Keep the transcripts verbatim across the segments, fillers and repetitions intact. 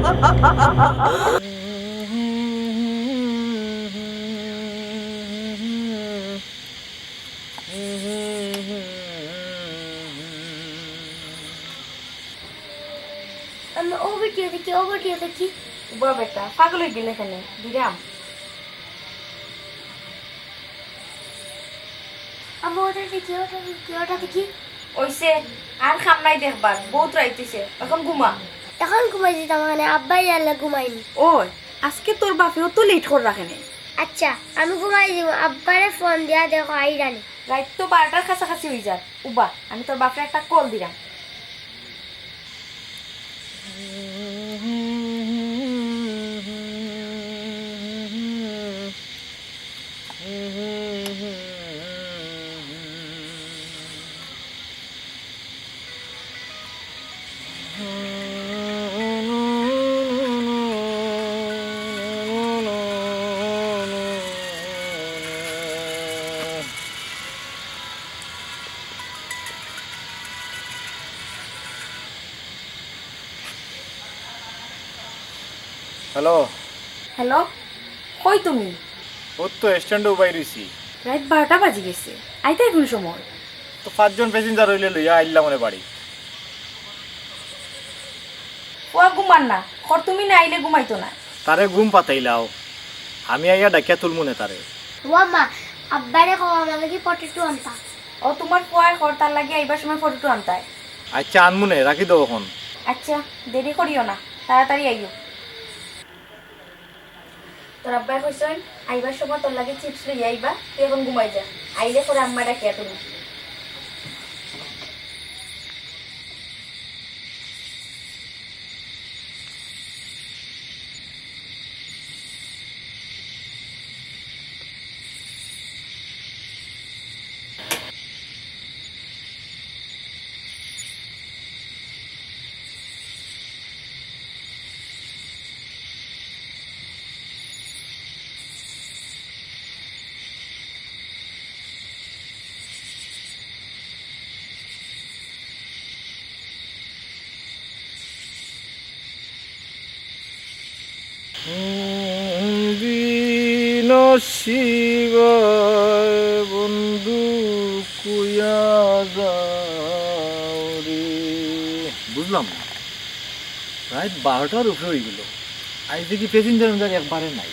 আমি ও ভিডিও দেখি, ও ভিডিও দেখি। উবা বেটা, পাগল অই গেলে কেনে? দিরাম। আমি ওটা দেখি, ওটা দেখি, ওটা দেখি। অইছে, আর কাম নাই দেখবার, বউত রাইত অইছে, অখন ঘুমা। অখন ঘুমাই যিতাম, মানে আব্বা আইলে ঘুমাইমু। ওই, আজকে তোর বাপে অত লেট কররা কেনে? আচ্ছা, আমি ঘুমাই যিমু, আব্বারে ফোন দিয়া দেখো আইরা নি। রাইত তো বারোটার কাছাকাছি অই যার। উবা, আমি তোর বাপরে একটা কল দিরাম। হ্যালো। হ্যালো, কই তুমি? অউ তো স্ট্যান্ডো উবাই রইছি। রাইত বারোটা বাজি গেছে, আইতায় কুন সময়? তো পাঁচজন প্যাসেঞ্জার অইলে লইয়া আইলাম মানে বাড়ি। ফুয়া ঘুমান না, খর তুমি না আইলে ঘুমাইতো না। তারে ঘুম পাতাইলাও, আমি আইয়া ডাকিয়া তুলমু নে তারে। ও মা, আব্বারে কও আমার লাগি পটেটো আনতা। ও তুমার ফুয়ায় খর তার লাগি আইবার সময় পটেটো আনতায়। আচ্ছা আনমু নে, রাখি দেও অখন। আচ্ছা, দেরি করিও না, তাড়াতাড়ি আইও। তোর আব্বায় কইছইন, আইবার সময় তোর লাগি চিপস লইয়া আইবা, তুই অখন ঘুমাই যা। আইলে পরে আম্মা ডাকিয়া তুলমু। ওম নমঃ শিবায় বন্ধু কইয়া যাও রে। বুঝলাম না, রাইত বারোটার উপরে অই গেল, আইজ দেখি প্যাসেঞ্জার মেঞ্জার একবারে নাই।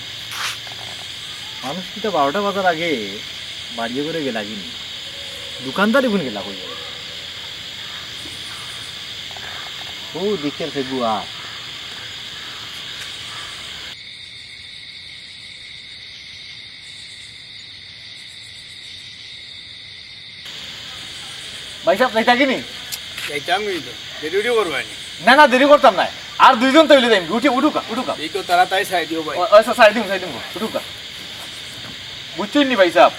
মানুষ কিতা বারোটা বাজার আগে বাড়িয়ে করে গেলা কিনি? দোকানদার ইগুন গেলা কই? ও দেখি আর ফেগুয়া। ভাইসাব, যাইতা কিনি? যাইতাম কিন্তু। দেরি উরি করবায় নি? না, না, দেরি করতাম না। আর দুইজন তো অইলে যাইমু। উঠি, উঠুকা, উঠুকা। এই তো তাড়াতাড়ি ছাড়ি দিও ভাই। ও, ও, আচ্ছা, ছাড়ি দিমু, ছাড়ি দিমু। উঠুকা। বুঝছইন নি ভাইসাব?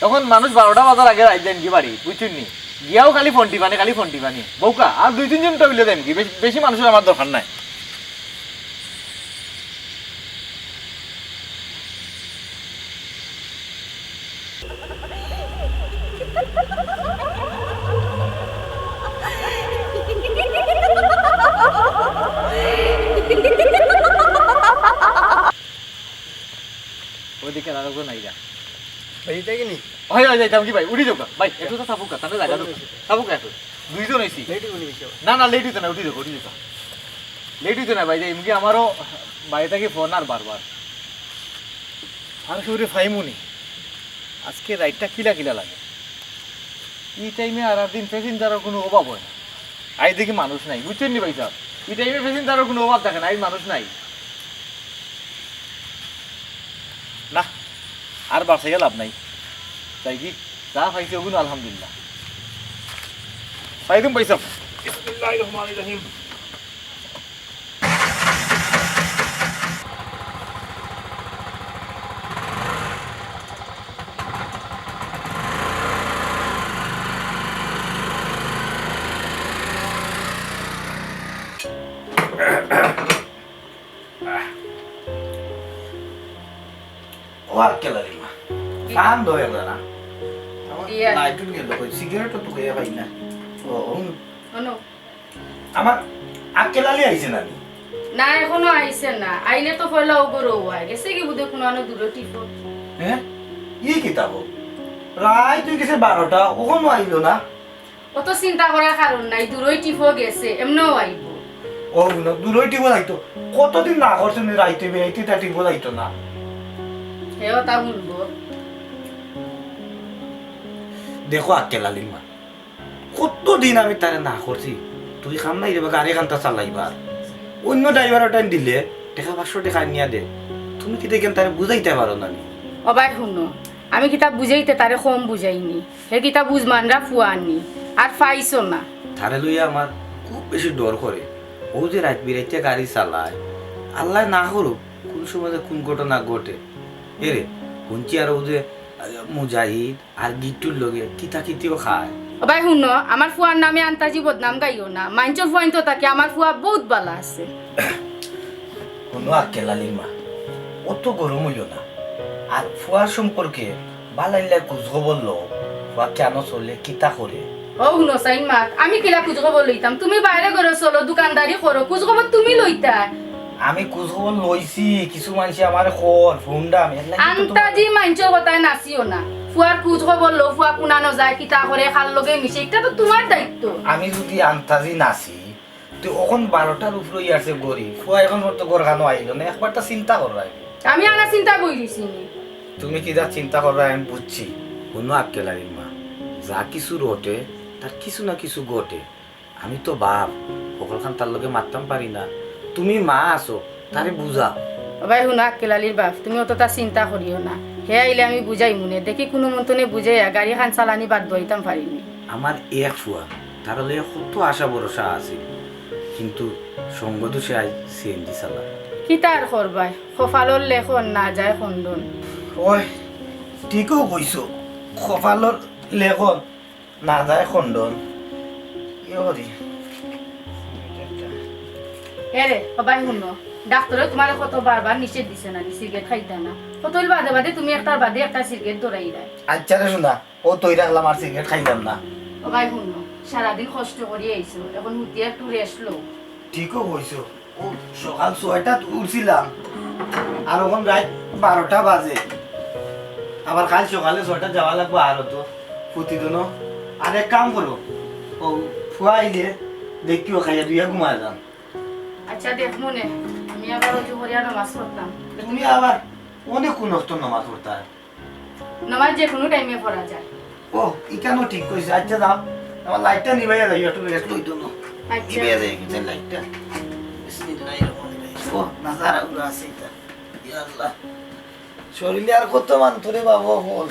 অখন মানুষ বারোটা বাজার আগে রাইত যাইন গি বাড়ি, বুঝছইন নি? গিয়াও খালি ফোন টিপানি, খালি ফোন টিপানি। বউকা, আর দুই তিনজন তো অইলে যাইমু গি, বেশ-, বেশি মানুষর আমার দরকার নাই। ওদিকে আরোজন আইরা। ভাই, যাইতা কিনি? অয়, অয়, যাইতাম গি ভাই, উঠি যাউক্কা। ভাই, একটু তো থাকুক্কা, তাহলে জাগা তো থাকুক্কা একটু। দুইজন অইছি। লেট অইবো নি বেশি আবার? না, না, লেট অইতো না, উঠি যাউক্কা, উঠি যাউক্কা। লেট অইতো না ভাই, যাইমু গি, আমারও বাড়ি থাকি ফোন আর বারবার। আর কেউরে পাইমু নি। আজকে রাইতটা কিলা কিলা লাগে। ই টাইমে আর আর দিন প্যাসেঞ্জারর কুনু অভাব অয় না। আইজ দেখি মানুষ নাই, বুঝছইন নি ভাইসাব? ই টাইমে প্যাসেঞ্জারর কুনু অভাব থাকে না, আইজ মানুষ নাই। না, আর বাড়াইয়া লাভ নাই। যাই গি, যা পাইছি অগুন আলহামদুলিল্লাহ। ছাড়ি দিমু ভাইসাব। বিসমিল্লাহির রহমানির রহিম। ও আক্কেল আলী মা, কি? ফান ধরে না। আমার দিয়া। লাইট উঠি গেল, কই সিগারেট তো কইয়া পাই না। ও, হুম। শোনো। আমার আক্কেল আলী আইছে না নি? না, এখনো আইছে না। আইলে তো পয়লা অউ ঘরো অয়। গেছে কি বুঝে কুনু আনো দূরো টিপো। হ্যাঁ? ই কিতা কও? রাইত অই গেছে বারোটা, অখনো আইলো না। অত চিন্তা করার কারণ নাই, দূরই টিপো গেছে, এমনেও আইবো। ও হুনো, দূরই টিপো যাইতো। কতদিন না করছে নি রাইতে বেরাইতে, তা টিপো যাইতো না। হেও তা হুনবো। দেখো আক্কেল আলীর মা, কতদিন আমি তারে না করছি, তুই কাম নাই রে বা, গাড়ি খান্তা চালাইবার। অন্য ড্রাইভার ওটাই দিলে, টেকা পাঁচশো টেকা আনিয়া দে। তুমি কিতা ইখান তারে বুঝাইতায় পারো না নি? ও ভাই হুনো, আমি কিতা বুঝাইতে তারে কম বুঝাইনি। হে কিতা বুঝ মানরা ফুয়া আনি, আর পাইছো না। তারে লইয়া আমার খুব বেশি ডর করে। অউ যে রাইত বিরাইতে গাড়ি চালায়, আল্লায় না করুক, কুন সময় যে কুন ঘটনা ঘটে। এরে, হুনছি আর অউ যে, আহ, মুজাহিদ আর গিট্টুর লগে কিতা কিতিও খায়। ও ভাই হুনো, আমার ফুয়ার নামে আন্তাজি বদনাম গাইও না। মাইনষর ফুয়াইন তো থাকে, আমার ফুয়া বউত ভালা আছে। হুনো আক্কেল আলীর মা, অত গরম অইও না। আর ফুয়ার সম্পর্কে বালাইল্লা খোঁজ খবর লও, ফুয়া কেনে চলে, কিতা করে। ও হুনো সাইন মাত, আমি কিলা খোঁজ খবর লইতাম? তুমি বাইরে ঘরো চলো, দোকানদারি করো, খোঁজ খবর তুমি লইতায়। আমি খোঁজ খবর লইছি, কিছু মানষে আমারে কর, ফোন দাম, এর লাগি তো তোমার আন্তাজি মাইনষর কথায় নাচিও না। ফুয়ার খোঁজ খবর লও, ফুয়া কুনানো যায়, কিতা করে, কার লগে মিশে, ইটা তো তোমার দায়িত্ব। আমি যদি আন্তাজি নাচি, তে অখন বারোটার উপরে অই আছে ঘড়ি, ফুয়া অখন পর্যন্ত ঘরখানো আইলো না, একবার তা চিন্তা কররায়। আমি আনা চিন্তা বই রইছি নি। তুমি কিতা চিন্তা কররায় আমি বুঝছি। হুনো আক্কেল আলীর মা, যা কিছু ঘটে, তার কিছু না কিছু ঘটে। আমি তো বাপ, হকলখান তার লগে মাততাম পারি না। তুমি মা আছো, তারে বুঝাও। ও ভাই হুনো আক্কেল আলীর বাপ, তুমি অততা চিন্তা করিও না। হে আইলে আমি বুঝাইমুনে, দেখি কুনু মন্তনে বুঝাইয়া গাড়িখান চালানি বাদ দিতাম পারি নি। আমার এক ফুয়া, তার লগে কত আশা ভরসা আছিল, কিন্তু সঙ্গ দোষে আইজ সিএনজি চালায়। কিতা আর করবায়, কপালর লেখন না যায় খণ্ডন। ওই, ঠিকউ কইছো, কপালর লেখন না যায় খণ্ডন। ইয়ে করি। এরে, ও ভাই হুনো, ডাক্তরে তোমারে কত বারবার নিষেধ দিছে না, সিগারেট খাইতা না। কতদিন বাদে বাদে তুমি একটার বাদে একটা সিগারেট ধরাই দেয়। আচ্ছা রে সোনা, ও তৈ রাখলাম, আর সিগারেট খাইলাম না। ও ভাই হুনো, সারাদিন কষ্ট করি আইছো, অখন হুতিয়া একটু রেস্ট লও। ঠিকউ কইছো, ও সকাল ছয়টাত উঠছিলাম, আর অখন রাইত বারোটা বাজে। আবার কাইল সকালে ছয়টাত যাওয়া লাগবো আরো তো প্রতিদিনও। আর এক কাম করো, ও ফুয়া আইলে দেখিও খাইয়া দুইয়া ঘুমায় যান। আচ্ছা দেখমুনে, আমি আবার অজু করিয়া নামাজ পড়তাম। তুমি আবার অনেক কোন অক্ত নামাজ পড়তা? নামাজ যে কুনু টাইমে পড়া যায়। ও, ইখানও ঠিক কইছে। আচ্ছা, যাও, আমার লাইটটা নিবাইয়া যাই, একটু রেস্ট লইতো না। আচ্ছা। নিবাইয়া যাই, কিচেন লাইটটা। বিসমিল্লাহির রহমানির রহিম। ও, নাজারা উড়া আছে এটা। ইয়া আল্লাহ। শরীরে আর কত মান তোরে বাবা বল।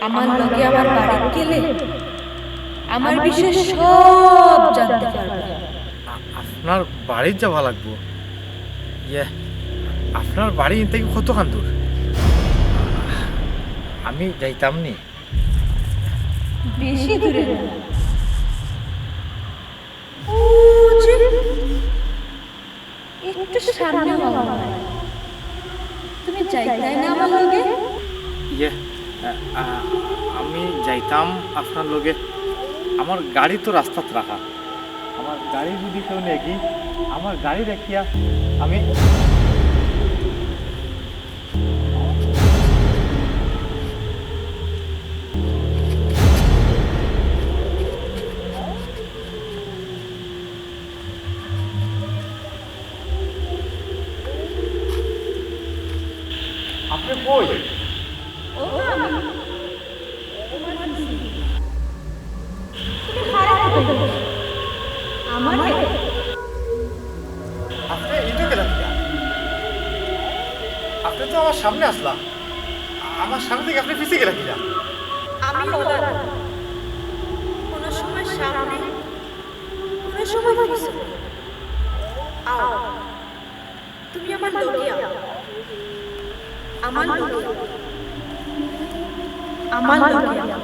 আমার লগে আমার বাড়িত গেলে আমার বিষয়ে সব জানতে পারবা। আ-, আপনার বাড়িত যাওয়া লাগবো? ইয়ে, আপনার বাড়ি ইন থাকি কতখান দূর? আমি যাইতাম নি। বেশি দূরে না। ও যে, একটু সামনে বাবা। তুমি যাইতায় না আমার লগে? ইয়ে, আ, আ, আমি যাইতাম আপনার লগে। আমার গাড়ি তো রাস্তাত রাখা। আমার গাড়ি যদি কেউ নেয় কি, আমার গাড়ি রাখিয়া আমি আপনি কই? ও তো আমি। তুমি খারাপ হতে গেলে। আমারে? আপনি ইনো গেলা কিলা? আপনি তো আমার সামনে আসলা। আমার সামনে থেকে আপনি পিছে গেলা কিলা? আমি ওরা। কোনো সময় সামনে, কোনো সময় পিছে। আও, তুমি আমার লগে আও। আমার লগে আও। আমার লগে আও।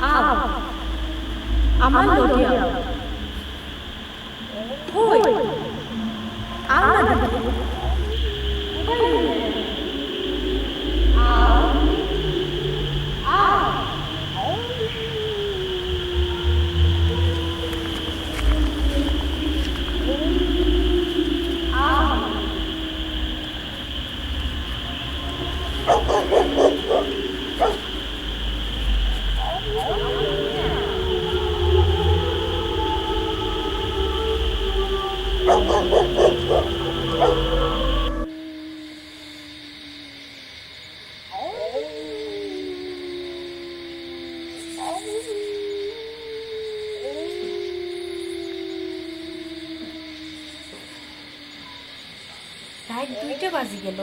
আও, আমার লগে আও। কই? আও না দেখি। আও। আও। আও। রাইত দুইটা বাজি গেল,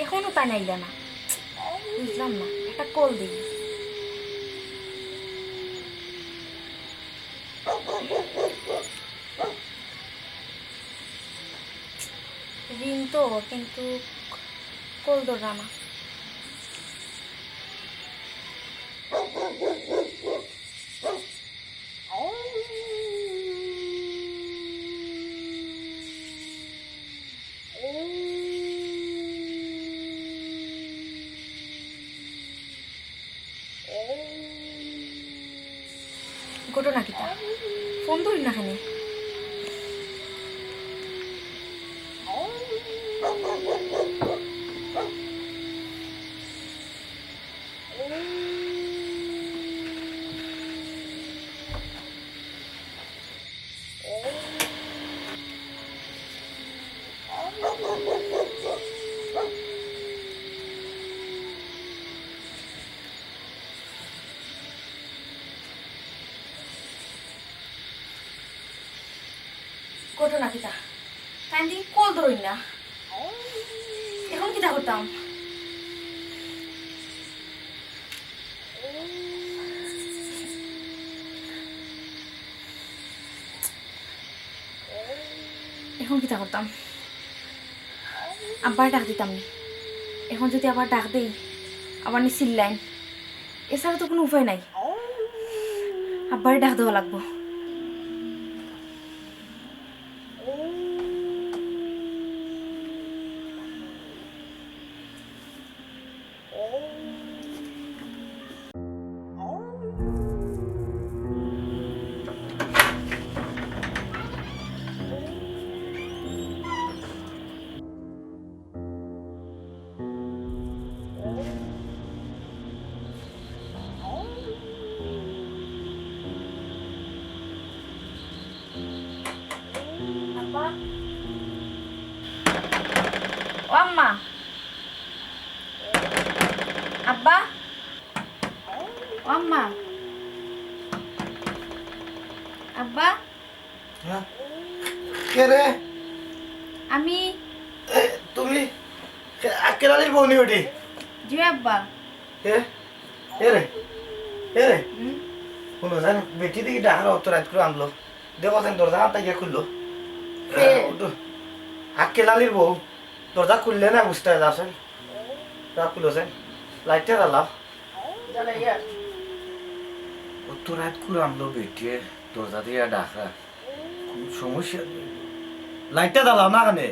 এখনো তাইন আইলা না। বুঝলাম না, একটা কল দেই। রিং তো, কিন্তু কল ধররা না। ঘটনা কিতা? ফোন ধরইন না কেনে? ঘটনা কিতা? তাইন দেখি কল ধরইন না। এখন কিতা করতাম? এখন কিতা করতাম? আব্বারে ডাক দিতাম নি। এখন যদি আবার ডাক দেই, আবার নি চিল্লাইন। এছাড়া তো কোনো উপায় নাই। আব্বারে ডাক দেওয়া লাগবো। আব্বা। ও আম্মা। আব্বা। ও আম্মা। আব্বা। হ্যাঁ? কে রে? আমি তুমি আক্কেল আলীর বউ নি বেটি? জি আব্বা। এ এ রে, এ রে। হুম? হুনো জান, বেটি দেখি ডাহার অত রাইত করে আনলো। দেখো যেন দরজা আনতা গিয়া খুললো। কে? আক্কেল আলীর বউ। দরজা খুললে না বুঝতে যাচ্ছেন। দরজা খুলো যেন। লাইটটা জ্বালাও। জ্বালাইয়া। অত রাইত করে আনলো বেটিয়ে, দরজা দিয়া ডাকা। কোন সমস্যা? লাইটটা জ্বালাও না কেনে?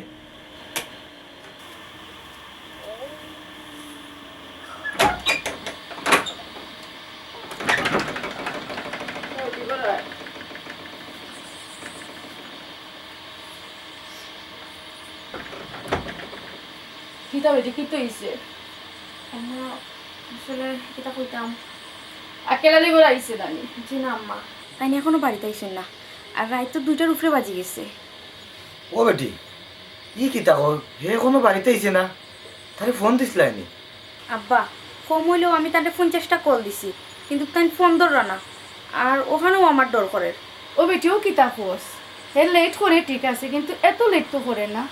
কিতা বেটি, কিতা অইছে? আম্মা, আসলে কিতা কইতাম। আক্কেল আলী ঘর আইছে নানি? জি না আম্মা, তাইন এখনো বাড়িত আইছইন না। আর রাইত তো দুইটার উপরে বাজি গেছে। ও বেটি, ই কিতা কর? হে এখনো বাড়িত আইছে না? তারে ফোন দিছলায়নি? আব্বা, কম অইলেও আমি তারে পঞ্চাশটা কল দিছি, কিন্তু তাইন ফোন ধররা না। আর অখানেও আমার ডর করের। ও বেটি, ও কিতা কস? হে লেট করে ঠিক আছে, কিন্তু এত লেট তো করে না।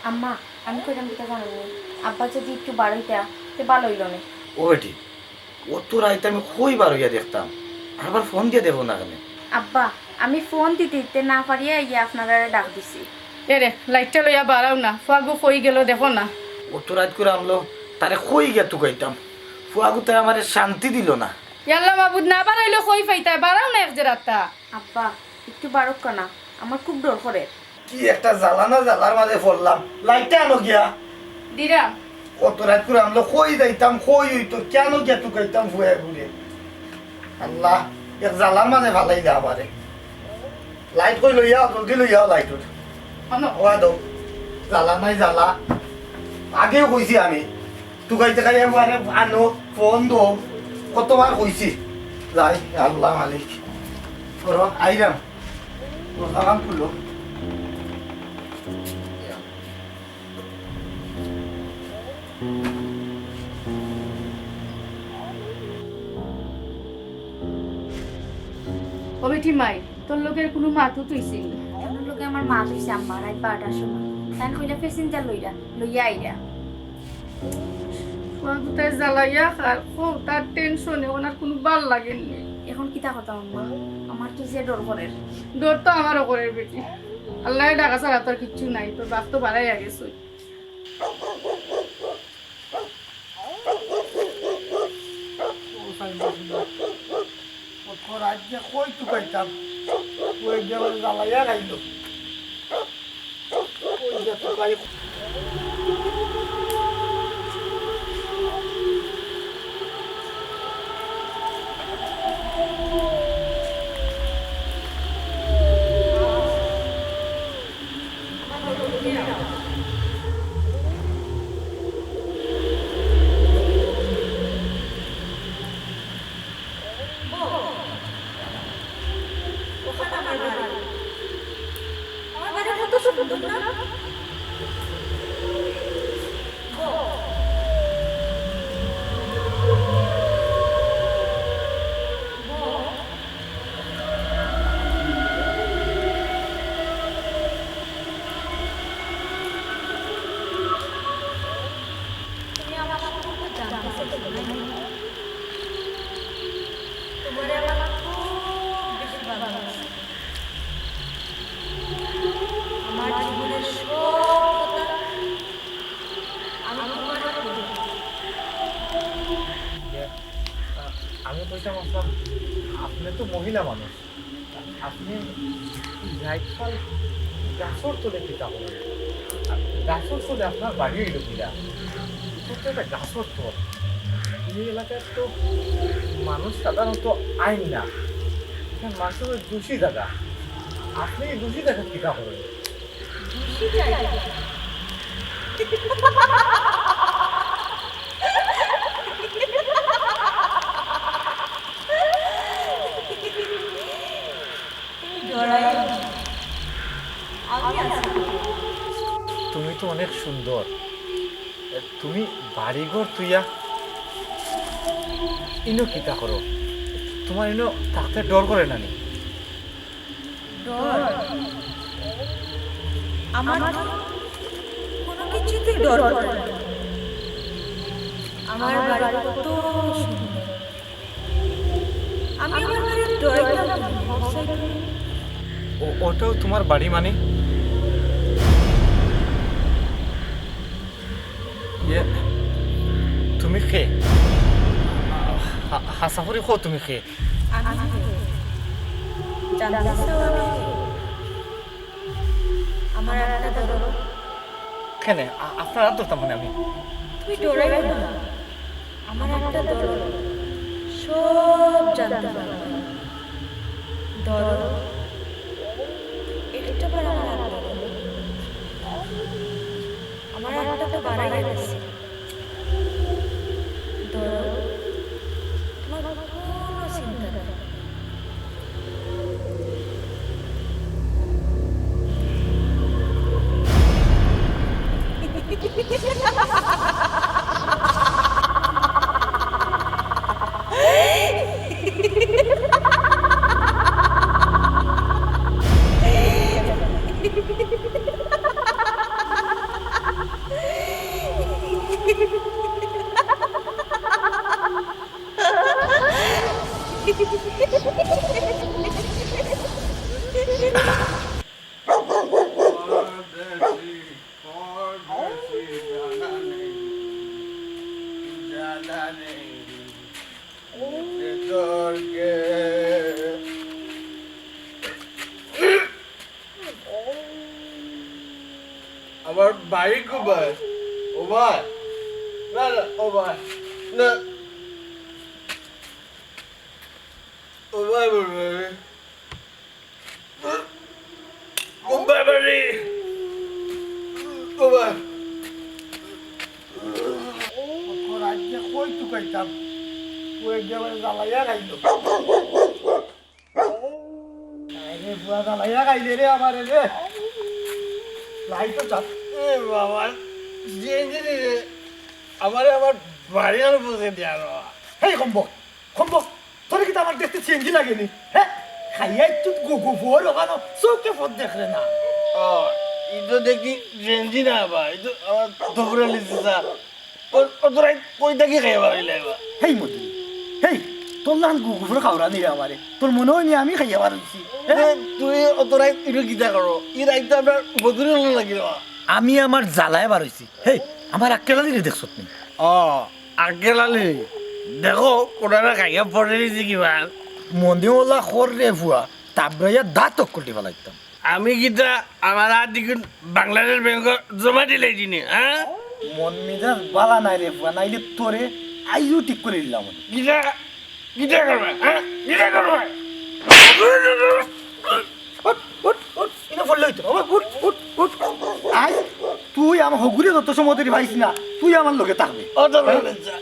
আম্মা, আমি কইরাম কিতা জানো নি? আব্বা যদি একটু বারইতা, তে ভালা অইলো নে। ও বেটি, অত রাইত আমি কই বারইয়া দেখতাম, আরবার ফোন দিয়া দেখো না কেনে? আব্বা, আমি ফোন দিতে দিতে না পারিয়া ইয়া আপনারারে ডাক দিছি। এ রে, লাইটটা লইয়া বারাও না, ফুয়াগু কই গেল দেখো না। অত রাইত করে আনলো, তারে কই গিয়া তুকাইতাম, ফুয়াগু তাই আমারে শান্তি দিল না। ইয়াল্লা মাবুদ, না বারাইলে কই পাইতায়, বারাও না এক জেরাতা। আব্বা, একটু বারউক্কা না, আমার খুব ডর করের। কি একটা জ্বালা না জ্বালার মাঝে পড়লাম। লাইটটা আনো গিয়া। দিরাম। অত রাইত করে আনলো, কই যাইতাম, কই অইতো, কেনে গিয়া তুকাইতাম ফুয়াগুরে। আল্লাহ, এক জ্বালার মাঝে ফালাইলা আমারে। লাইট কই লইয়াও, জলদি লইয়াও লাইট উঠ। আনো। ওয়া দেও। জ্বালা নাই জ্বালা। আগেও কইছি আমি। তুকাইতে খাই একবারে আনো, ফোন দো, কতবার কইছি। যাই, আল্লাহ মালিক। করো, আইরাম। দরজা কান খুললো। ও বেটি মাই, তোর লগে কোনো মাত অইছিল? তোর লগে আমার মাত অইছে আম্মা, রাইত বারোটার সময়। তাইন কইলা প্যাসেঞ্জার লইরা, লইয়া আইরা। ফুয়াগুতায় জ্বালাইয়া খার, ও তার টেনশনে ওনার কোনো বাল লাগের নি। এখন কিতা করতাম আম্মা? আমার তো যে ডর করের। ডর তো আমারও করের বেটি। আল্লায় ডাকা ছাড়া তো আর কিচ্ছু নাই, তোর বাপ তো বারাইয়া গেছে। ও সাইন দিছিল। ও তোর আজকে কই তুকাইতাম? ওই যে আমার জ্বালাইয়া খাইলো। ওই যে তুকাই। ওখানে আমার বাড়ি। আমার বাড়ি কত সুন্দর না? তুমি আমার সম্পর্কে জানতে চাইছো, তাই না? তোমারে আমার খুব বেশি ভালো লাগে। আমার জীবনের সব কথা আমি তোমারে বলি। ইয়ে, আ-, আমি কইতাম আছলাম, আপনে তো মহিলা মানুষ, আপনে রাইতকাল গাছর তলে কিতা করেন? গাছর তলে আপনার বাড়ি অইলো কিলা? ইটা তো একটা গাছর তল। এই এলাকাত তো মানুষ সাধারণত আইন না। ইখান মানুষর দুষী জাগা। আপনে এই দুষী জাগাত কিতা করেন? দুষী জাগা? তুমি ডরাইও না। আমি আছি। তুমি তো অনেক সুন্দর। তুমি বাড়িঘর থুইয়া ইনো কিতা করো? তোমার ইনো থাকতে ডর করে না নি? ডর? আমার তো যেতে ডর করে। আমার বাড়ি কত সুন্দর। আমি আমার বাড়ির ড্রয়িং রুমে বসাই। ও, ওটাও তোমার বাড়ি মানে? ইয়ে, তুমি কে? হা-, হাছা করি কও তুমি কে? আমি কে? জানতে চাও আমি কে? আমার একটা ধরো। কেনে? আ-, আপনার আত ধরতাম মানে আমি? তুমি ডরাইও না। আমার একটা ধরো। সব জানতে পারবে। ধরো। একটা বার আমার আত ধরো। আমার আতটা তো বাড়াইয়া দিছি। ধরো, তোমার কোনো চিন্তা নাই। আমার ভাই কই ভাই? ও ভাই, না, না, ও ভাই, না, ও ভাই, ও ভাই, ও ভাই, ও ভাই। ও রাজ্যে কই তুকাইতাম? ও একবারে জ্বালাইয়া খাইল। আরে, বুয়া জ্বালাইয়া খাইলে রে আমারে রে। লাইট তো চাপ। এ বাবা, যে, যে, যে, যে, আমারে আমার বাড়ি আর বুঝে দিয়া রে। হেই কম্বক, কম্বক, তোরে কিতা আমার দেখতে সিএনজি লাগেনি? হ্যাঁ? খাইয়া একটু গু-, গু-, ফুয়ার ওখানো চোখে পথ দেখরে না। ও, ই তো দেখি সিএনজি না বা, ই তো আমার দৌড়ালি দিছে। ও, ও তোরা কই থাকি খাইয়া বাড়াইলে এবার? হেই মদুরি, হেই, তোর লাখান গু-, গুফর খাওরা নিরে আমারে। তোর মনে অয়নি আমি খাইয়া বাড়াইছি? হ্যাঁ? এ, তুই ও তোরা ইনো কিতা করো? ই রাইত তো আমরা বদুরি হলো লাগি রে বা। আমি আমার জ্বালায় বাড়াইছি। হেই, আমার আক্কেল আলীরে দেখছত নি? ও, আক্কেল আলী, দেখো, কোনারা খাইয়া পড়ে রইছে কিবা। মনে ওলা কর রে ফুয়া, তাবড়াইয়া দাঁত অক্কলটি ফালাইতাম। আমি কিতা আমার আত দিকুন বাংলাদেশ ব্যাংকো জমা দিলাই দিনে, হ্যাঁ? মন মেজাজ বালা নাই রে ফুয়া, নাইলে তোরে আইজউ ঠিক করি দিলাম। কিতা, কিতা করবা, হ্যাঁ? কিতা করবা? উঠ, উঠ, উঠ, ইনো পড়লে অইতো না। উঠ, উঠ, উঠ। আইজ তুই আমার হগুরে যত সময় ধরি পাইস না, তুই আমার লগে থাকবে। ও তো বলেছে,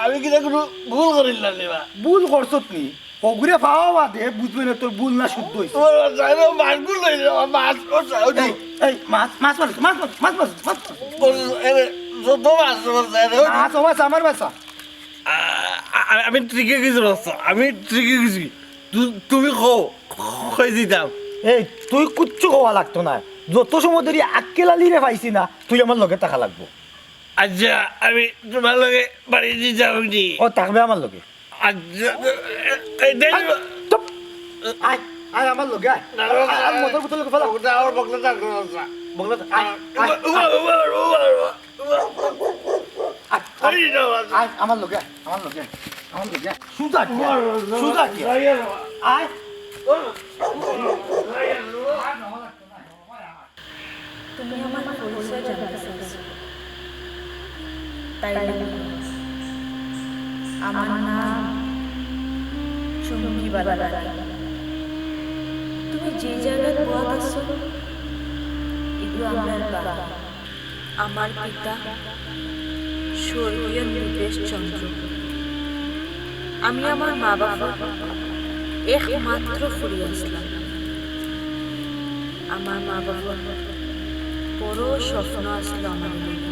আমি কিতা কুনু ভুল করিলাম নি বা? ভুল করছত নি? হগুরে পাওয়া বাদে বুঝবে না তোর ভুল না শুদ্ধ অইছে। ও, যাই রে, মাছ ভুল অইছে, মাছ, ও, যাই, ও, এই, এই, মাছ, মাছ মারিস, মাছ মারিস, মাছ মারিস, মাছ মারিস। ও, এরে, যত মাছ, ও, যাই রে, ও। মাছ, ও মাছ, আমার বাসা। আ-, আ-, আমি ঠিকই গেছি, বাসা, আমি ঠিকই গেছি। তু-, তুমি কও, কই দিতাম? এই, তুই কুচ্ছু কওয়া লাগতো না। যত সময় ধরি আক্কেল আলীরে পাইছি না, তুই আমার লগে থাকা লাগবো। আচ্ছা, আমি তোমার লগে বাড়ি দিতাম নি? ও থাকবে আমার লগে। আচ্ছা, এই দেখ। আয়, চুপ। আয়, আয় আমার লগে, আয়। না, না, আয়, আয়, না। মোটর বোতল লগে ফেলা। ওটা আমার বগলে থাকবে, আচ্ছা। বগলে থাক, আয়, আয়, উবা, উবা, আয়। উবা, উবা, উবা, উবা। আয়, আয়, এই না, আচ্ছা। আয়, আমার লগে, আয়, আমার লগে, আয়, আমার লগে, আয়। সুজা কি? উবা, উবা, সুজা কি? উবা, উবা। আয়। তুমি আমার পরিচয় জানতে চাইছো, তাই না? আমার নাম চুমকি বালা রানী। তুমি যে জাগাত বওয়াত আছো, ইগু আমরার বাগান। আমার পিতা স্বর্গীয় নৃপেশ চন্দ্র। আমি আমার মা বাবার একমাত্র ফুরি আছলাম। আমার মা বাবার বড় স্বপ্ন আছলো আমারে লইয়া।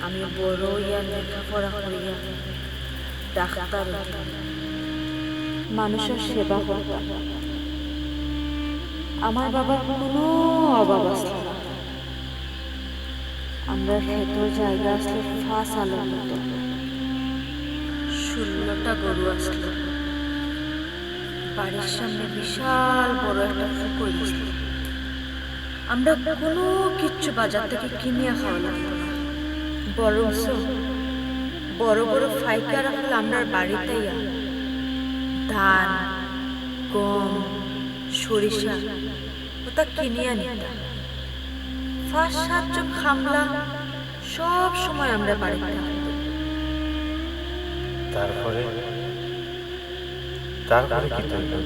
আমি বড় অইয়া লেখাপড়া করিয়া ডাক্তার অইতাম, মানুষর সেবা করতাম। আমার বাবার কুনু অভাব আছলো না। আমরার খেতর জাগা আছলো পাঁচ আলর মতো। ষোলোটা গরু আছলো। বাড়ির সামনে বিশাল বড় একটা পুকুর আছলো। আমরা কুনু কিচ্ছু বাজার থাকি কিনিয়া খাওয়া লাগতো না, বরঞ্চ বড় বড় পাইকার অকল আমরার বাড়িত আইয়া ধান, গম, সরিষা অতা কিনিয়া নিতা। পাঁচ সাতজন কামলা সব সময় আমরার বাড়িত থাকতো। তারপরে, তারপরে কিতা অইলো?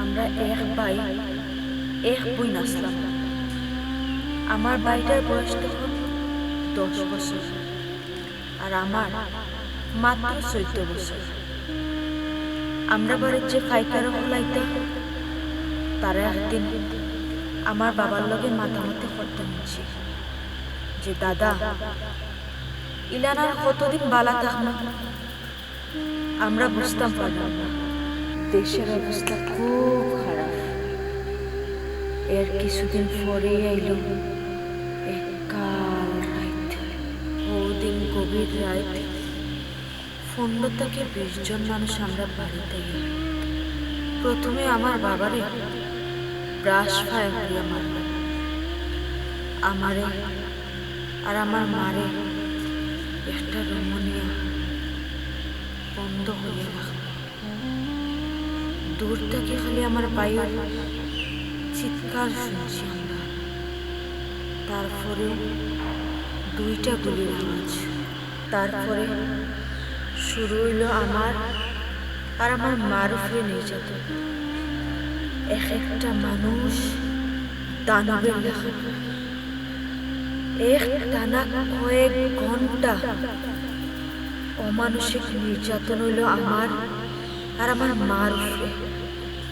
আমরা এক ভাই, এক বইন আছলাম। আমার ভাইটার বয়স তখন দশ বছর। আর আমার মাত্র চৌদ্দ বছর। আমরার বাড়িত যে পাইকার অকল আইতা, তারা একদিন আমার বাবার লগে মাতামাতি করতা হুনছি যে, "দাদা, ইলান আর কতদিন বালা থাকমু?" আমরা বুঝতাম পারলাম না। দেশের অবস্থা খুব খারাপ। এর কিছুদিন পরেই আইলো এক কাল রাইত। অউ দিন গভীর রাইত, পনরো থাকি বিশ জন মানুষ আমরার বাড়িত আইয়া প্রথমে আমার বাবারে brush fire করিয়া মারলো। আমারে আর আমার মারে একটা রুমো নিয়া বন্ধ করিয়া রাখলো। দূর থাকি খালি আমার ভাইর চিৎকার হুনছি আমরা। তারপরেও দুইটা গুলির আওয়াজ। তারপরে শুরু অইলো আমার আর আমার মার উপরে নির্যাতন। এক একটা মানুষ দানবের লাখান। এক টানা কয়েক ঘন্টা অমানসিক নির্যাতন অইলো আমার আর আমার মার উপরে।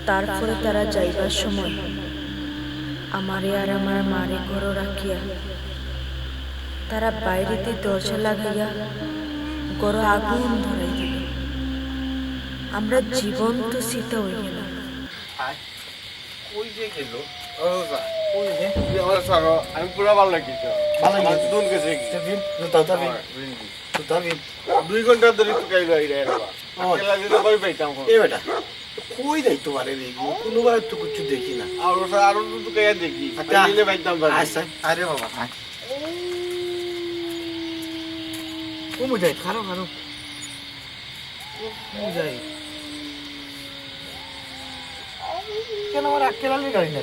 তারপরে তারা যাইবার সময় আমারে আর আমার মারে ঘরো রাখিয়া তারা বাইরেদি দরজা লাগাইয়া ঘরো আগুন ধরাই দিলো। আমরা জীবন্ত চিতা অই গেলাম। আয়, কই যে গেল? ও বাবা, কই রে? তুই আমার সারো, আমি পুরা ভালা লাগি তো। ভালা লাগি। আমার দুন গেছে কি? তা বিন, জুতা, তা বিন। আমার বিন কি? জুতা বিন। দুই ঘন্টা ধরি তুকাইলো আইরা রে বাবা। ও। আক্কেল আলীরে কই পাইতাম কও? এ বেটা, কই যাইতো পারে রে? কুনুবায় তো কিচ্ছু দেখি না। আর ওটা আরো তো তুকাইয়া দেখি। আচ্ছা। পাইলে পাইতাম পারি। আচ্ছা, আরে বাবা, আয়। ও মুজাহিদ, খারো, খারো। ও মুজাহিদ। কেন আমার আক্কেল আলীর গাড়ি না?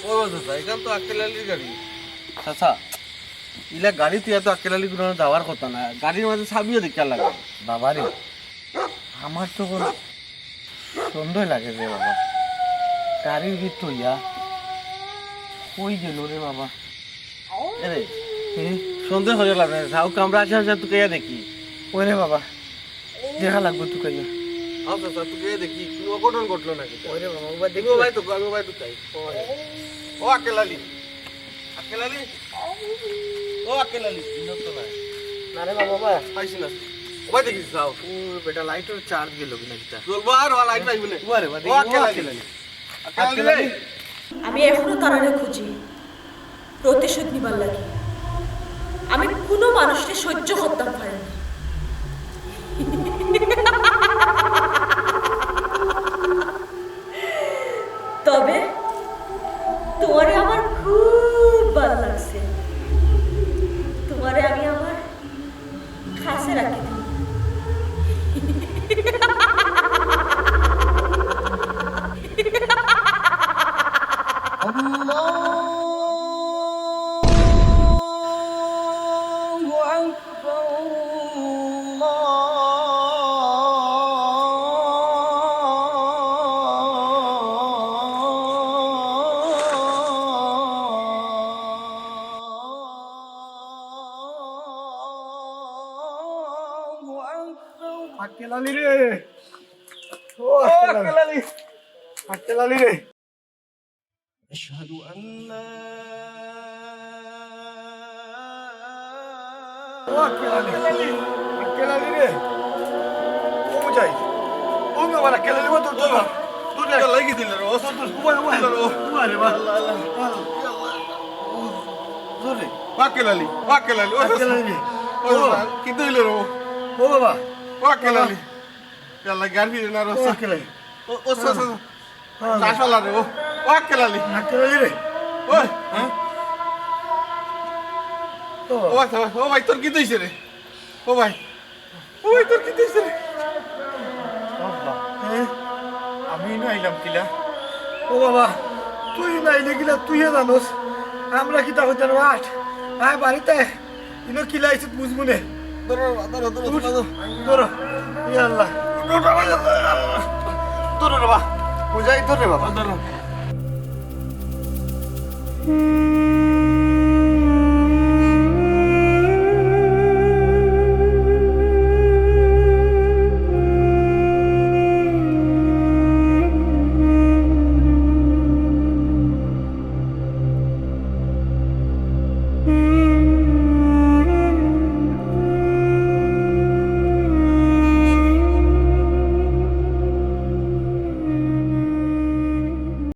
ও চাচা, এখান তো আক্কেল আলীর গাড়ি। চাচা, ইলা গাড়ি থইয়া তো আক্কেল আলী কুনো যাওয়ার কথা না। গাড়ির মাঝে চাবিও দেখিয়া লাগে। বাবা রে, আমার তো কোনো সন্দেহ লাগে রে বাবা। গাড়ির ভিতর ইয়া কই গেল রে বাবা? এরে, হুম? সন্দেহ করিয়া লাভ নাই। যাও, আমরা আশে পাশে তুকাইয়া দেখি। ওরে বাবা, দেখা লাগবো তুকাইয়া। আচ্ছা, আচ্ছা, তুকাইয়া দেখি, কোনো অঘটন ঘটলো নাকি? ওরে বাবা, ওবা দেখি। আমি ওবায় তুকাই, আমি ওবায় তুকাই। ও আক্কেল আলী। আক্কেল আলী? ও আক্কেল আলী, ইনো তো নাই। না রে বাবা, বাবা। পাইছি না। ওবায় দেখি, যাও। ও বেটা, লাইটর চার্জ গেল কিনা কিতা? জ্বলবো আর, ও লাইট পাইবো না। ওরে বাবা, ও আক্কেল আলী। আক্কেল আলী। আক্কেল আলী রে। আমি এখনো তারারে খুঁজি, প্রতিশোধ নিবার লাগি। আমি কুনো মানুষরে সহ্য করতাম পারি না। তবে তোমারে আমার খুব ভালা লাগছে। তোমারে আমি আমার কাছে রাখি দিই। আল্লাহু আকবার, আল্লাহু আকবার। আক্কেল আলী রে। ও আক্কেল আলী। আক্কেল আলী। আক্কেল আলী রে। আশহাদু আল্লা ও আক্কেল আলী। আক্কেল আলী রে। ও যাই। ও বাবা, আক্কেল আলী, দূর, দূর, দূর। দূর, দূর, লাগি দিল রে। ও, দূর, দূর। উবারে, উবারে। দূর রে। আল্লাহ, আল্লাহ। আল্লাহ। জোরে। ও আক্কেল আলী, ও আক্কেল আলী, ও আক্কেল আলী। ও বাবা, কিতা অইলো রে? ও বাবা, ও আক্কেল আলী। আল্লাহ, গাড়ি ফিরে না রে। ও আক্কেল আলী। ও, ও, ও, ও, হ্যাঁ। চাষালা রে, ও, ও আক্কেল আলী। আক্কেল আলী রে। ও, হ্যাঁ? ও বাবা। ও ভাই, ও ভাই, তোর কিতা অইছে রে? ও ভাই, ও ভাই, তোর কিতা অইছে রে? বাবা, হ্যাঁ? আমি না আইলাম কিলা? ও বাবা, তুই না আইলে কিলা, তুই জানোস। আমরা কিতা কইতাম, আট। আয় বাড়িতে আয়। ইনো কিলা আইছে বুঝমু নে। ধরো বাবা, ধরো, ধরো, ধরো, ধরো। ধরো। ইয়া আল্লাহ। ধরো বাবা। মুজাহিদ, ধর রে বাবা। ধরো।